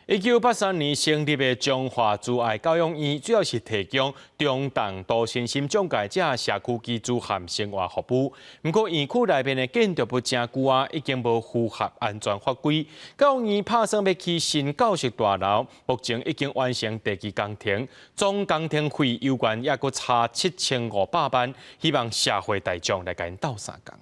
1983年成立的彰化慈愛教養院，主要是提供中重度身心障礙者社區居住和生活服務。毋過院區內面的建築物誠舊啊，已經無符合安全法規。教養院拍算欲起新教室大樓，目前已經完成地基工程，總工程費猶原猶閣差7500萬，希望社會大眾來共𪜶鬥相共。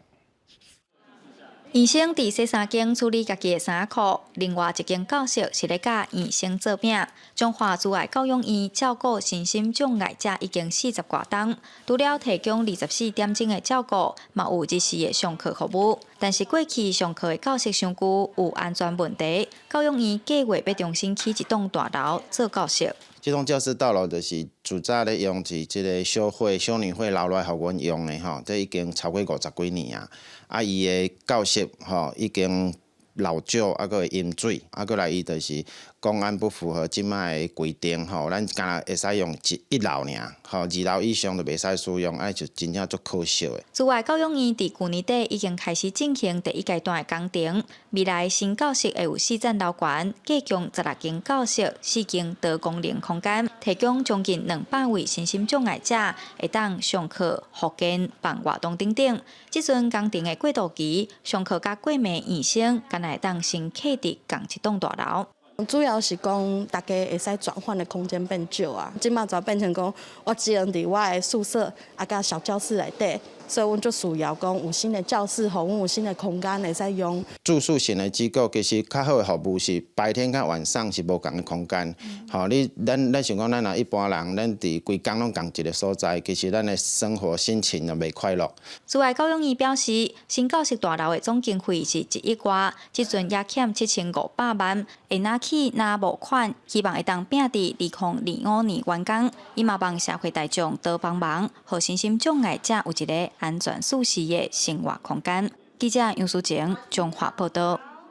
醫生佇洗衫間處理家己的衫褲，另外一間教室是咧佮醫生做餅。彰化慈愛教養院照顧身心障礙者已經四十外冬，除了提供24點鐘的照顧，嘛有日時的上課服務。但是過去上課的教室傷舊，有安全問題，教養院計劃欲重新起一棟大樓做教室。這棟教室大樓就是自早咧用是這个修會、修女會留來予阮用的吼，這已經超過50幾年啊。啊，伊的教室吼已經老舊，啊，閣會淹水，啊，閣來伊就是公安不符合這擺的規定吼，咱干焦會使用一樓爾，吼，二樓以上就袂使使用，啊，就真正足可惜的。慈愛教養院佇舊年底已經開始進行第一階段的工程，未來新教室會有四層樓懸，計共16間教室，四間多功能空間，提供將近200位身心障礙者會當上課、復健、辦活動等等。這陣工程的過渡期，上課佮過暝醫生，敢若會當先客佇仝一棟大樓。主要是講，大家會使轉換的空間變少啊。這馬就變成講，我只能佇我的宿舍啊，佮小教室內底，所以阮就需要講有新的教室，予阮有新的空間會使用。住宿型的機構其實較好的服務是白天佮晚上是無仝的空間。吼，你咱咱想講，咱若一般人，咱佇規工攏仝一个所在，其實咱的生活心情就袂快樂。慈愛教養院表示，新教室大樓的總經費是1億外，這陣也欠7500萬，會若起若募款，希望會當拼佇2025年完工。伊嘛望社會大眾多幫忙，予身心障礙者有一个安全舒適的生活空間。記者楊淑靜，彰化報道。